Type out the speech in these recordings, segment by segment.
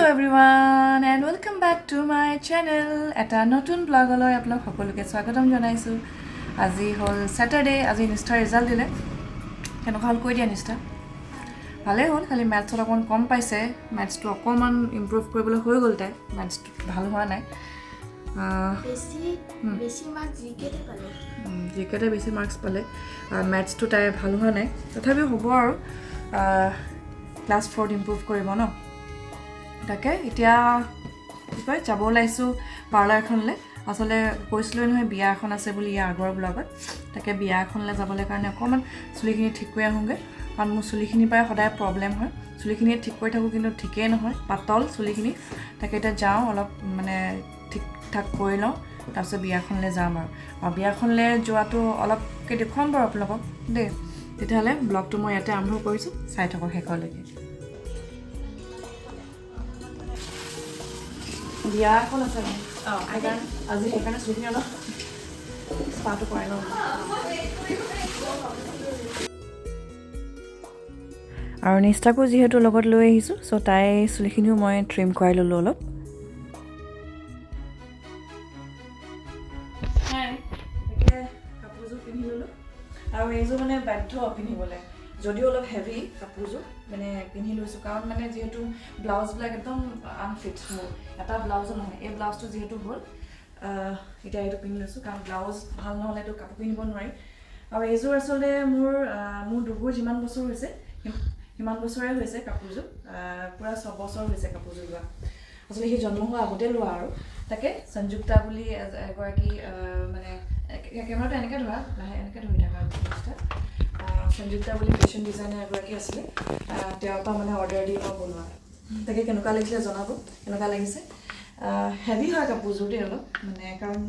Everyone and welcome back to my channel. এটা নতুন ব্লগলৈ আপোনালোক সকলোকে স্বাগতম জনাইছোঁ। আজি হ'ল ছেটাৰডে। আজি নিষ্ঠাৰ ৰিজাল্ট দিলে। কেনেকুৱা হ'ল কৈ দিয়া নিষ্ঠা। ভালেই হ'ল, খালি মেথছত অকণমান কম পাইছে। মেথছটো অকণমান ইম্প্ৰুভ কৰিবলৈ হৈ গ'ল তাই, মেথছটো ভাল হোৱা নাই। বেছি বেছি মাৰ্ক জিকেতে পালে। জিকেতে বেছি মাৰ্কছ পালে, মেথছটো তাই ভাল হোৱা নাই। তথাপিও হ'ব আৰু, ক্লাছ ফ'ৰত ইম্প্ৰুভ কৰিব ন। তাকে এতিয়া কি কয়, যাব ওলাইছোঁ পাৰ্লাৰ এখনলৈ। আচলতে কৈছিলোঁ নহয় বিয়া এখন আছে বুলি ইয়াৰ আগৰ ব্লগত। তাকে বিয়া এখনলৈ যাবলৈ কাৰণে অকণমান চুলিখিনি ঠিক কৰি আহোঁগৈ, কাৰণ মোৰ চুলিখিনিৰ পৰাই সদায় প্ৰব্লেম হয়। চুলিখিনি ঠিক কৰি থাকোঁ কিন্তু ঠিকেই নহয়, পাতল চুলিখিনি। তাকে এতিয়া যাওঁ, অলপ মানে ঠিক ঠাক কৰি লওঁ, তাৰপিছত বিয়াখনলৈ যাম। আৰু বিয়াখনলৈ যোৱাটো অলপকৈ দেখুৱাম বাৰু আপোনালোকক দেই। তেতিয়াহ'লে ব্লগটো মই ইয়াতে আৰম্ভ কৰিছোঁ, চাই থাকক শেষলৈকে। বিয়া এখন আছে সেইকাৰণে আজি, সেইকাৰণে চুলিখিনি অলপ স্পাটো কৰাই লওঁ। আৰু নিষ্ঠাকো যিহেতু লগত লৈ আহিছোঁ, চ' তাই চুলিখিনিও মই ট্ৰিম কৰাই ল'লোঁ অলপ। তাকে কাপোৰযোৰ পিন্ধি ল'লোঁ আৰু এইযোৰ মানে বাধ্য পিন্ধিবলৈ, যদিও অলপ হেভি কাপোৰযোৰ মানে পিন্ধি লৈছোঁ, কাৰণ মানে যিহেতু ব্লাউজবিলাক একদম আনফিট মোৰ, এটা ব্লাউজো নহয়। এই ব্লাউজটো যিহেতু হ'ল, এতিয়া এইটো পিন্ধি লৈছোঁ, কাৰণ ব্লাউজ ভাল নহ'লেতো কাপোৰ পিন্ধিব নোৱাৰি। আৰু এইযোৰ আচলতে মোৰ দুগুৰ যিমান বছৰ হৈছে সিমান বছৰে হৈছে কাপোৰযোৰ, পূৰা 6 বছৰ হৈছে কাপোৰযোৰ লোৱা। আচলতে সি জন্ম হোৱা আগতে লোৱা। আৰু তাকে সংযুক্তা বুলি এগৰাকী মানে কেমেৰাটো এনেকৈ ধৰা, লাহে এনেকৈ ধৰি থাকা নিষ্ঠা। সংযুক্তা বুলি ফেশ্বন ডিজাইনাৰ এগৰাকী আছিলে, তেওঁৰ পৰা মানে অৰ্ডাৰ দি মই বনোৱা। তাকে কেনেকুৱা লাগিছিলে জনাব, কেনেকুৱা লাগিছে। হেভি হয় কাপোৰযোৰ দেই অলপ, মানে কাৰণ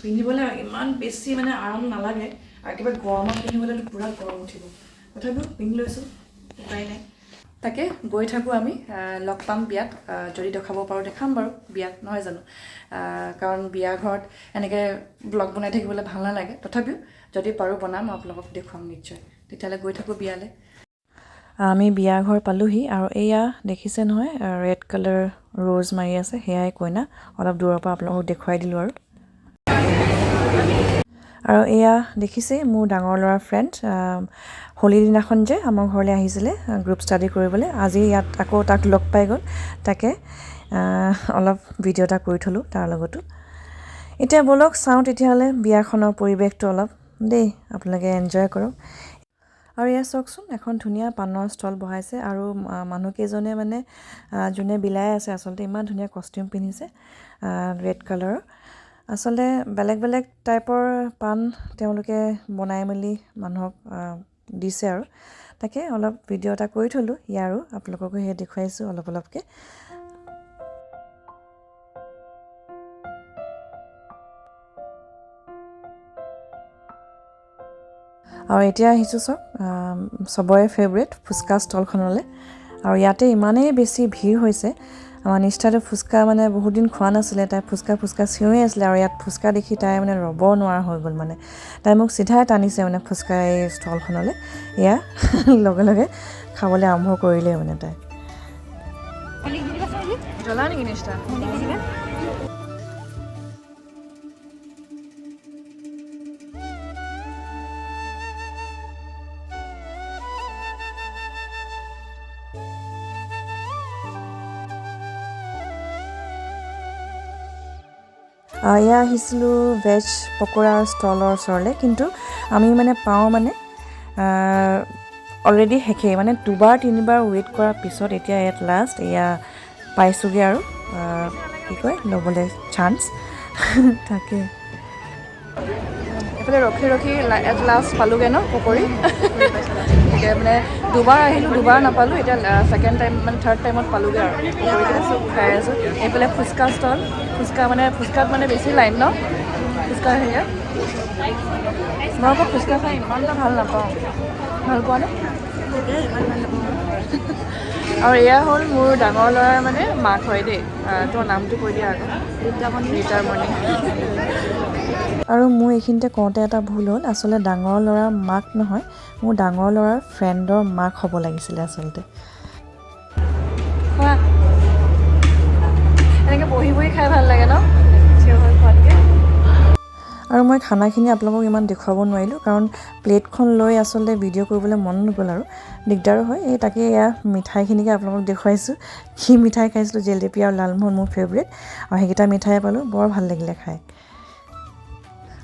পিন্ধিবলৈ ইমান বেছি মানে আৰাম নালাগে আৰু একেবাৰে গৰমত পিন্ধিবলৈতো পূৰা গৰম উঠিব। তথাপিও পিন্ধি লৈছোঁ, উপায় নাই। তাকে গৈ থাকোঁ আমি, লগ পাম বিয়াত। যদি দেখাব পাৰোঁ দেখাম বাৰু বিয়াত, নহয় জানো? কাৰণ বিয়া ঘৰত এনেকৈ ব্লগ বনাই থাকিবলৈ ভাল নালাগে। তথাপিও যদি পাৰোঁ বনাম, আপোনালোকক দেখুৱাম নিশ্চয়। তেতিয়াহ'লে গৈ থাকোঁ বিয়ালৈ। আমি বিয়া ঘৰ পালোহি আৰু এয়া দেখিছে নহয়, ৰেড কালাৰ ৰ'জ মাৰি আছে, সেয়াই কইনা। অলপ দূৰৰ পৰা আপোনালোকক দেখুৱাই দিলোঁ। আৰু এয়া দেখিছে মোৰ ডাঙৰ ল'ৰাৰ ফ্ৰেণ্ড, হোলী দিনাখন যে আমাৰ ঘৰলৈ আহিছিলে গ্ৰুপ ষ্টাডি কৰিবলৈ, আজি ইয়াত আকৌ তাক লগ পাই গ'ল। তাকে অলপ ভিডিঅ' এটা কৰি থ'লোঁ তাৰ লগতো। এতিয়া ব'লক চাওঁ তেতিয়াহ'লে বিয়াখনৰ পৰিৱেশটো অলপ দেই, আপোনালোকে এনজয় কৰক। আৰু এয়া চাওকচোন, এখন ধুনীয়া পাণৰ ষ্টল বহাইছে আৰু মানুহকেইজনে মানে যোনে বিলাই আছে আচলতে ইমান ধুনীয়া কষ্টিউম পিন্ধিছে ৰেড কালাৰৰ। আচলতে বেলেগ বেলেগ টাইপৰ পাণ তেওঁলোকে বনাই মেলি মানুহক দিছে। আৰু তাকে অলপ ভিডিঅ' এটা কৰি থ'লোঁ ইয়াৰো, আপোনালোককো সেই দেখুৱাইছোঁ অলপ অলপকৈ। আৰু এতিয়া আহিছোঁ চাওক চবৰে ফেভৰেট ফুচকা ষ্টলখনলৈ। আৰু ইয়াতে ইমানেই বেছি ভিৰ হৈছে। আমাৰ নিষ্ঠাটো ফুচকা মানে বহুত দিন খোৱা নাছিলে, তাই ফুচকা ফুচকা চিঞৰি আছিলে। আৰু ইয়াত ফুচকা দেখি তাই মানে ৰ'ব নোৱাৰা হৈ গ'ল। মানে তাই মোক চিধাই টানিছে মানে ফুচকা এই ষ্টলখনলৈ। এয়া লগে লগে খাবলৈ আৰম্ভ কৰিলেই মানে তাই। জ্বলা নেকি নিষ্ঠা? এয়া আহিছিলোঁ ভেজ পকোৰাৰ ষ্টলৰ ওচৰলৈ, কিন্তু আমি মানে পাওঁ মানে অলৰেডি শেষেই। মানে দুবাৰ তিনিবাৰ ৱেইট কৰাৰ পিছত এতিয়া ইয়াত লাষ্ট এয়া পাইছোঁগৈ আৰু কি কয়, ল'বলৈ চান্স। তাকে এইফালে ৰখি ৰখি এট লাষ্ট পালোগৈ ন পকৰি। তাকে মানে দুবাৰ আহিলোঁ, দুবাৰ নাপালোঁ। এতিয়া ছেকেণ্ড টাইম মানে থাৰ্ড টাইমত পালোগৈ আৰু পকৰিকেইটা চব খাই আছোঁ। এইফালে ফুচকা ষ্টল, ফুচকা মানে ফুচকাত মানে বেছি লাইন ন ফুচকা হেৰিয়াত। মই আকৌ ফুচকা খাই ইমান এটা ভাল নাপাওঁ, ভাল পোৱা নে? আৰু এয়া হ'ল মোৰ ডাঙৰ ল'ৰাৰ মানে মাক হয় দেই। তোমাৰ নামটো কৈ দিয়া আকৌ। ৰীতামণি। ৰীতামণি। আৰু মোৰ এইখিনিতে কওঁতে এটা ভুল হ'ল, আচলতে ডাঙৰ ল'ৰাৰ মাক নহয়, মোৰ ডাঙৰ ল'ৰাৰ ফ্ৰেণ্ডৰ মাক হ'ব লাগিছিলে আচলতে। খোৱা। আৰু মই খানাখিনি আপোনালোকক ইমান দেখুৱাব নোৱাৰিলোঁ, কাৰণ প্লেটখন লৈ আচলতে ভিডিঅ' কৰিবলৈ মন নগ'ল আৰু দিগদাৰো হয়। এই তাকে এয়া মিঠাইখিনিকে আপোনালোকক দেখুৱাইছোঁ, কি মিঠাই খাইছিলোঁ। জেলেপি আৰু লালমোহন মোৰ ফেভৰেট, আৰু সেইকেইটা মিঠাই পালোঁ, বৰ ভাল লাগিলে খাই।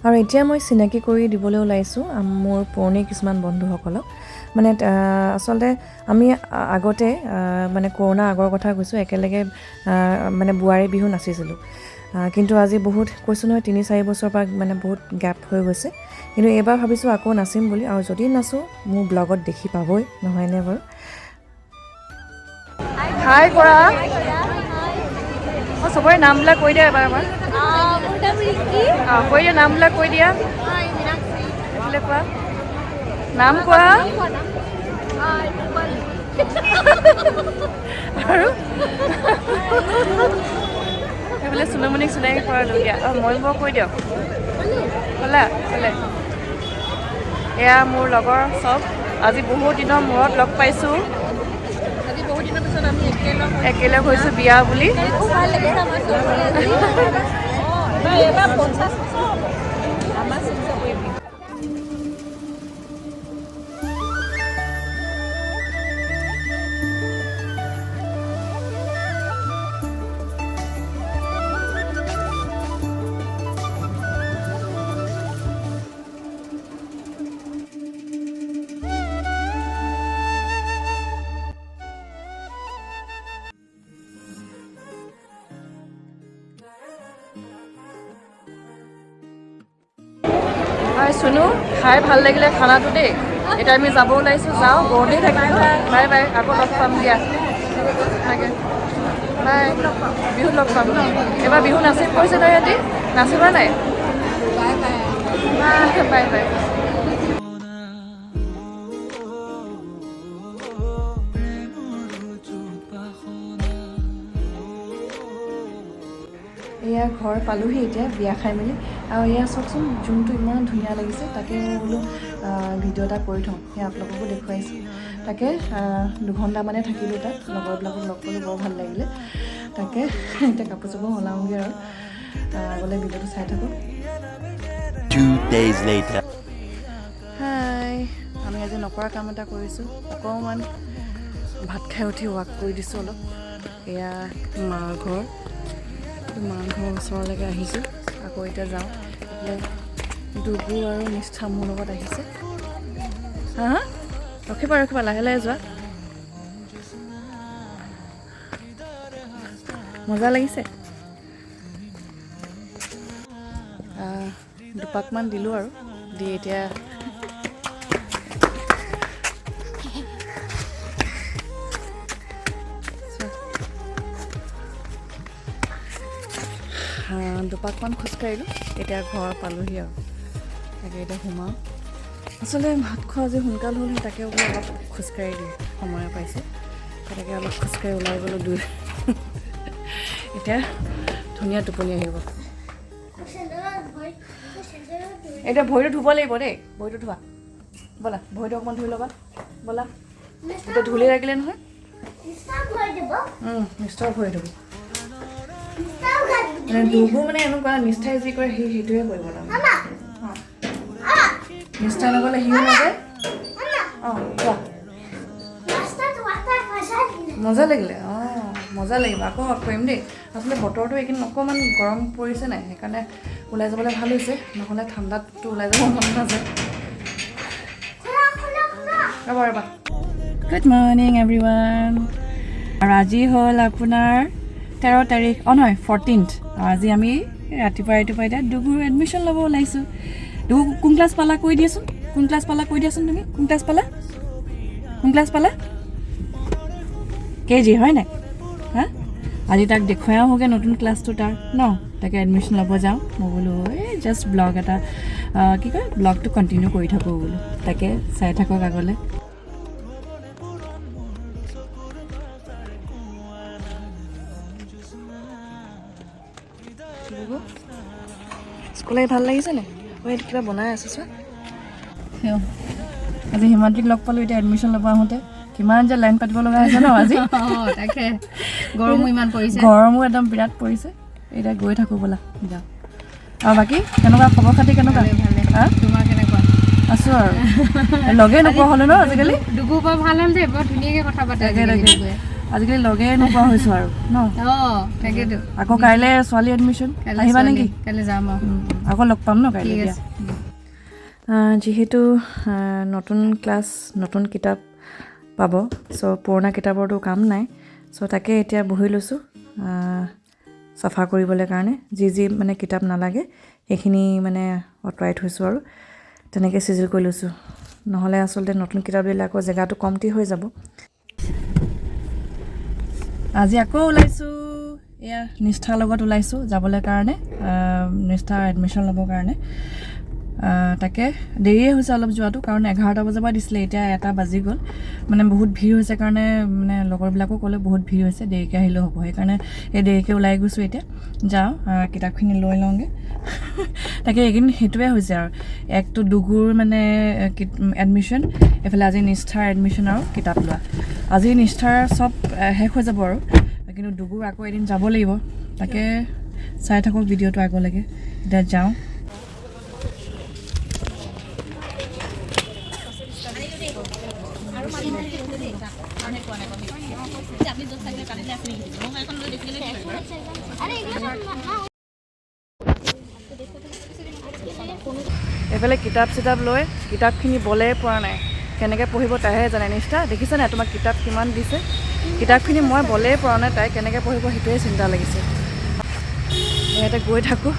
আৰু এতিয়া মই চিনাকি কৰি দিবলৈ ওলাইছোঁ মোৰ পুৰণি কিছুমান বন্ধুসকলক। মানে আচলতে আমি আগতে মানে কৰোণা আগৰ কথা কৈছোঁ, একেলগে মানে বোৱাৰী বিহু নাচিছিলোঁ। কিন্তু আজি বহুত কৈছোঁ নহয়, 3-4 বছৰৰ পৰা মানে বহুত গেপ হৈ গৈছে। কিন্তু এইবাৰ ভাবিছোঁ আকৌ নাচিম বুলি, আৰু যদি নাচোঁ মোৰ ব্লগত দেখি পাবই, নহয়নে বাৰু? হাই কৰা। অঁ, চবৰে নামবিলাক কৈ দিয়া এবাৰ এবাৰ। অঁ, কৈ দিয়া, নামবিলাক কৈ দিয়া। এইফালে কোৱা, নাম কোৱা। আৰু সেইফালে চুনুমণিক চিনাকি কৰালোঁ দিয়া। অঁ, মই বাৰু কৈ দিয়ক। ক'লা ক'লে। এয়া মোৰ লগৰ চব, আজি বহুত দিনৰ মূৰত লগ পাইছোঁ। একেলগ হৈছোঁ বিয়া বুলি। চুনু, খাই ভাল লাগিলে খানাটো দেই। এতিয়া আমি যাব ওলাইছোঁ, যাওঁ, গৰমেই থাকিব। বাই বাই, আকৌ লগ পাম দিয়া। তাকে বাই, বিহুত লগ পাম ন। এবাৰ বিহু নাচিম কৈছে নহয় সিহঁতি, নাচিবা নাই? Bye bye. এয়া ঘৰ পালোহি এতিয়া বিয়া খাই মেলি। আৰু এয়া চাওকচোন, জোনটো ইমান ধুনীয়া লাগিছে, তাকে মই বোলো ভিডিঅ' এটা কৰি থওঁ, সেয়া আপোনালোককো দেখুৱাইছোঁ। তাকে 2 ঘণ্টামানে থাকিলোঁ তাত, লগৰবিলাকক লগ পালোঁ, বৰ ভাল লাগিলে। তাকে এতিয়া কাপোৰ চাপোৰ সলাওঁগৈ আৰু আগলৈ ভিডিঅ'টো চাই থাকক। 2 days later. হাই, আমি আজি নকৰা কাম এটা কৰিছোঁ। অকণমান ভাত খাই উঠি ৱাক কৰি দিছোঁ অলপ। এয়া মাৰ ঘৰ, মাৰ ঘৰৰ ওচৰলৈকে আহিছোঁ। আকৌ এতিয়া যাওঁ। এইফালে ডুগু আৰু নিষ্ঠা মোৰ লগত আহিছে। হা হা, ৰখিবা ৰখিবা, লাহে লাহে যোৱা। মজা লাগিছে। দুপাকমান দিলোঁ আৰু দি এতিয়া চোৱা। দুপাকমান খোজকাঢ়িলোঁ, এতিয়া ঘৰ পালোহি আৰু। তাকে এতিয়া সোমাওঁ। আচলতে ভাত খোৱা আজি সোনকাল হ'ল, সেই তাকে বোলো অলপ খোজকাঢ়ি দিওঁ, সময় পাইছোঁ, তাকে অলপ খোজকাঢ়ি ওলাই গ'লোঁ দুই। এতিয়া ধুনীয়া টোপনি আহিব। এতিয়া ভৰিটো ধুব লাগিব দেই, ভৰিটো ধোৱা। ব'লা, ভৰিটো অকণমান ধুই ল'বা ব'লা। এতিয়া ধূলি লাগিলে নহয়। নিষ্ঠাও ভৰি ধুব। মানে দুগু মানে এনেকুৱা, নিষ্ঠাই যি কৰে সি সেইটোৱে কৰিব তাৰমানে। অঁ, নিষ্ঠা নগ'লে সিও নাযায়। অঁ, কোৱা। মজা লাগিলে। অঁ, মজা লাগিব, আকৌ লগ কৰিম দেই। আচলতে বতৰটো এইকেইদিন অকণমান গৰম পৰিছে নাই, সেইকাৰণে ওলাই যাবলৈ ভাল হৈছে, নহ'লে ঠাণ্ডাততো ওলাই যাব মন নাযায়। ৰ'বা ৰ'বা। Good morning everyone. আৰু আজি হ'ল আপোনাৰ 13 তাৰিখ, অঁ নহয়, 14th। আৰু আজি আমি ৰাতিপুৱা ৰাতিপুৱা এতিয়া ডুগুৰ এডমিশ্যন ল'ব ওলাইছোঁ। ডুগু, কোন ক্লাছ পালা কৈ দিয়াচোন। কোন ক্লাছ পালা কৈ দিয়াচোন তুমি। কোন ক্লাছ পালা? কোন ক্লাছ পালা? কেজি হয় নাই? হা, আজি তাক দেখুৱাই আহোঁগৈ নতুন ক্লাছটো তাৰ ন। তাকে এডমিশ্যন ল'ব যাওঁ। মই বোলো এই জাষ্ট ব্লগ এটা কি কয়, ব্লগটো কণ্টিনিউ কৰি থাকোঁ বোলো। তাকে চাই থাকক আগলৈ। স্কুল আহি ভাল লাগিছে নে? অ, এইটো কিবা বনাই আছে চোৱা। আজি হিমাদ্ৰীক লগ পালোঁ এতিয়া এডমিশ্যন ল'ব আহোঁতে। কিমান যে লাইন পাতিব লগা হৈছে ন আজি। অঁ, তাকে, গৰমো ইমান পৰিছে। গৰমো একদম বিৰাট পৰিছে। এতিয়া গৈ থাকোঁ ব'লা, যাওঁ। আৰু বাকী কেনেকুৱা খবৰ খাতি কেনেকুৱা? ভালে। তোমাৰ কেনেকুৱা? আছোঁ আৰু, লগেই নোপোৱা হ'লো ন আজিকালি। ডুগু বৰ ভাল হ'ল দেই, বৰ ধুনীয়াকৈ কথা পাতে। তাকে তাকে, আজিকালি লগেই নোপোৱা হৈছোঁ আৰু ন। অঁ, তাকেতো। আকৌ কাইলৈ ছোৱালী এডমিশ্যন, আহিবা নেকি? কাইলৈ যাম আৰু। আকৌ লগ পাম ন কাইলৈ। ঠিক দিয়া আছে। যিহেতু নতুন ক্লাছ, নতুন কিতাপ পাব, চ' পুৰণা কিতাপৰতো কাম নাই। চ' তাকে এতিয়া বহি লৈছোঁ চাফা কৰিবলৈ কাৰণে। যি যি মানে কিতাপ নালাগে সেইখিনি মানে আঁতৰাই থৈছোঁ আৰু তেনেকৈ চিজিল কৰি লৈছোঁ। নহ'লে আচলতে নতুন কিতাপ দিলে আকৌ জেগাটো কমটি হৈ যাব। আজি আকৌ ওলাইছোঁ, এয়া নিষ্ঠাৰ লগত ওলাইছোঁ যাবলৈ কাৰণে, নিষ্ঠাৰ এডমিশ্যন ল'বৰ কাৰণে। তাকে দেৰিয়ে হৈছে অলপ যোৱাটো, কাৰণ 11টা বজাৰ পৰা দিছিলে, এতিয়া 1টা বাজি গ'ল। মানে বহুত ভিৰ হৈছে কাৰণে, মানে লগৰবিলাকো ক'লে বহুত ভিৰ হৈছে, দেৰিকৈ আহিলেও হ'ব, সেইকাৰণে এই দেৰিকৈ ওলাই গৈছোঁ। এতিয়া যাওঁ, কিতাপখিনি লৈ লওঁগৈ। তাকে এইকেইদিন সেইটোৱে হৈছে আৰু, একটো ডুগুৰ মানে এডমিশ্যন, এইফালে আজি নিষ্ঠাৰ এডমিশ্যন আৰু কিতাপ লোৱা। আজি নিষ্ঠাৰ চব শেষ হৈ যাব আৰু, কিন্তু ডুগুৰ আকৌ এদিন যাব লাগিব। তাকে চাই থাকক ভিডিঅ'টো আগলৈকে। এতিয়া যাওঁ। এইফালে কিতাপ চিতাপ লৈ কিতাপখিনি বলে পৰা নাই, কেনেকৈ পঢ়িব তাইহে জানে। নিষ্ঠা, দেখিছা নাই তোমাক কিতাপ কিমান দিছে? কিতাপখিনি মই বলেই পৰা নাই, তাই কেনেকৈ পঢ়িব সেইটোৱে চিন্তা লাগিছে। ইয়াতে গৈ থাকোঁ।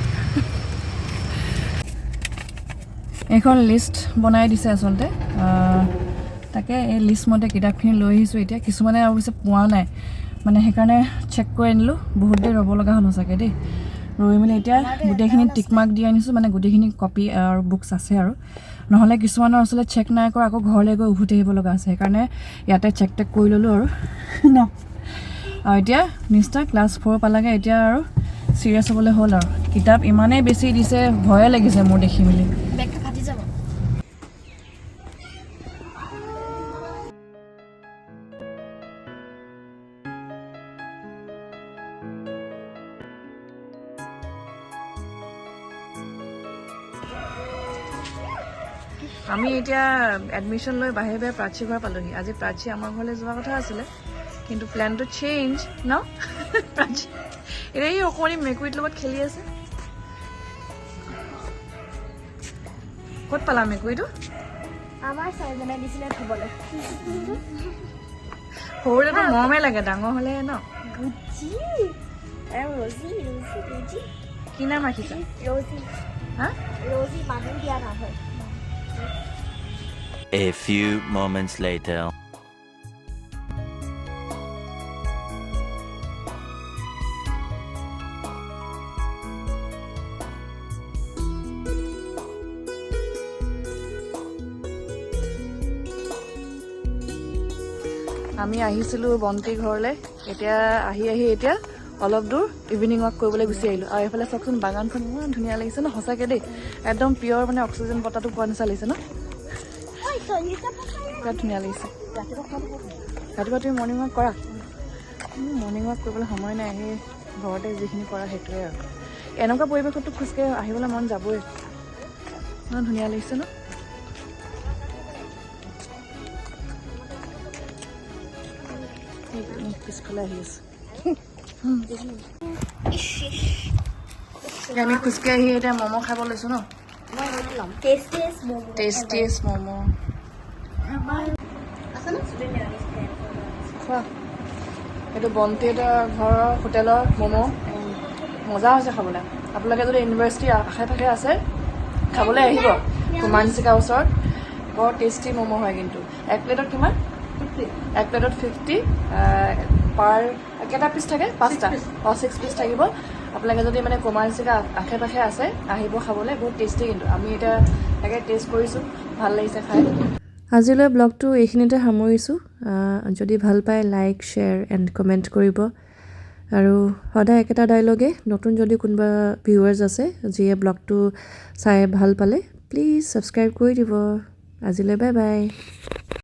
এইখন লিষ্ট বনাই দিছে আচলতে, তাকে এই লিষ্ট মতে কিতাপখিনি লৈ আহিছোঁ। এতিয়া কিছুমানে অৱশ্যে পোৱা নাই, মানে সেইকাৰণে চেক কৰি আনিলোঁ। বহুত দেৰি ৰ'ব লগা হ'ল সঁচাকৈ দেই। ৰৈ মেলি এতিয়া গোটেইখিনি টিক মাৰ্ক দি আনিছোঁ, মানে গোটেইখিনি কপি আৰু বুকছ আছে আৰু, নহ'লে কিছুমানৰ আচলতে চেক নাই কৰা, আকৌ ঘৰলৈ গৈ উভতি আহিব লগা আছে। সেইকাৰণে ইয়াতে চেক টেক কৰি ল'লোঁ আৰু ন। আৰু এতিয়া নিষ্ঠা ক্লাছ 4 পালাগে, এতিয়া আৰু চিৰিয়াছ হ'বলৈ হ'ল আৰু। কিতাপ ইমানেই বেছি দিছে, ভয়ে লাগিছে মোৰ দেখি মেলি। বেগটো ফাটি যাব। আমি এতিয়া এডমিশ্যন লৈ বাহিৰে বাহিৰে প্ৰাচী ঘৰ পালোহি। আজি প্ৰাচী আমাৰ ঘৰলৈ যোৱা কথা আছিলে, কিন্তু প্লেনটো চেঞ্জ ন। প্ৰাচী এতিয়া এই অকণমানি মেকুৰীটোৰ লগত খেলি আছে। ক'ত পালা মেকুৰীটো? আমাৰ ছাৰজনে দিছিলে থ'বলৈ। সৰুতেতো মৰমেই লাগে, ডাঙৰ হ'লে ন। গুচি আৰু ৰজি, ৰজি, ৰজি। কি নাম ৰাখিছা? ৰজি। হা? ৰজি, মানুহ দিয়া নহয়। A few moments later. আমি আহিছিলোঁ বন্তিৰ ঘৰলৈ, এতিয়া আহি আহি এতিয়া অলপ দূৰ ইভিনিং ৱাক কৰিবলৈ গুচি আহিলোঁ। আৰু এইফালে চাওকচোন বাগানখন ইমান ধুনীয়া লাগিছে ন সঁচাকৈ দেই, একদম পিয়ৰ মানে অক্সিজেন বতাহটো পোৱা নিচিনা লাগিছে ন, বিৰাট ধুনীয়া লাগিছে। ৰাতিপুৱা তুমি মৰ্ণিং ৱাক কৰা? মৰ্ণিং ৱাক কৰিবলৈ সময় নাই, সেই ঘৰতে যিখিনি কৰা সেইটোৱে আৰু। এনেকুৱা পৰিৱেশততো খোজকাঢ়ি আহিবলৈ মন যাবই, ইমান ধুনীয়া লাগিছে ন। পিছফালে আহি আছো। আমি খোজকাঢ়ি আহি এতিয়া ম'ম' খাব লৈছো ন। টেষ্টিয়েষ্ট ম'ম' খোৱা। এইটো বন্তিহঁতৰ ঘৰৰ হোটেলৰ ম'ম' মজা হৈছে খাবলৈ। আপোনালোকে যদি ইউনিভাৰ্চিটিৰ আশে পাশে আছে খাবলৈ আহিব, কুমাৰনিচিকা ওচৰত বৰ টেষ্টি ম'ম' হয় কিন্তু। এক প্লেটত কিমান? এক প্লেটত 50, পাৰ কেইটা পিচ থাকে? 5টা, 6 পিচ থাকিব। আপোনালোকে যদি মানে কুমাৰনিচিকা আশে পাশে আছে আহিব খাবলৈ, বহুত টেষ্টি কিন্তু। আমি এতিয়া তাকে টেষ্ট কৰিছোঁ, ভাল লাগিছে খাই। আজিলৈ ব্লগটো এইখিনিতে সামৰিছোঁ। যদি ভাল পায় লাইক, শ্বেয়াৰ এণ্ড কমেণ্ট কৰিব। আৰু সদায় একেটা ডাইলগে, নতুন যদি কোনোবা ভিউৱাৰ্ছ আছে যিয়ে ব্লগটো চাই ভাল পালে প্লিজ ছাবস্ক্ৰাইব কৰি দিব। আজিলৈ বাই বাই।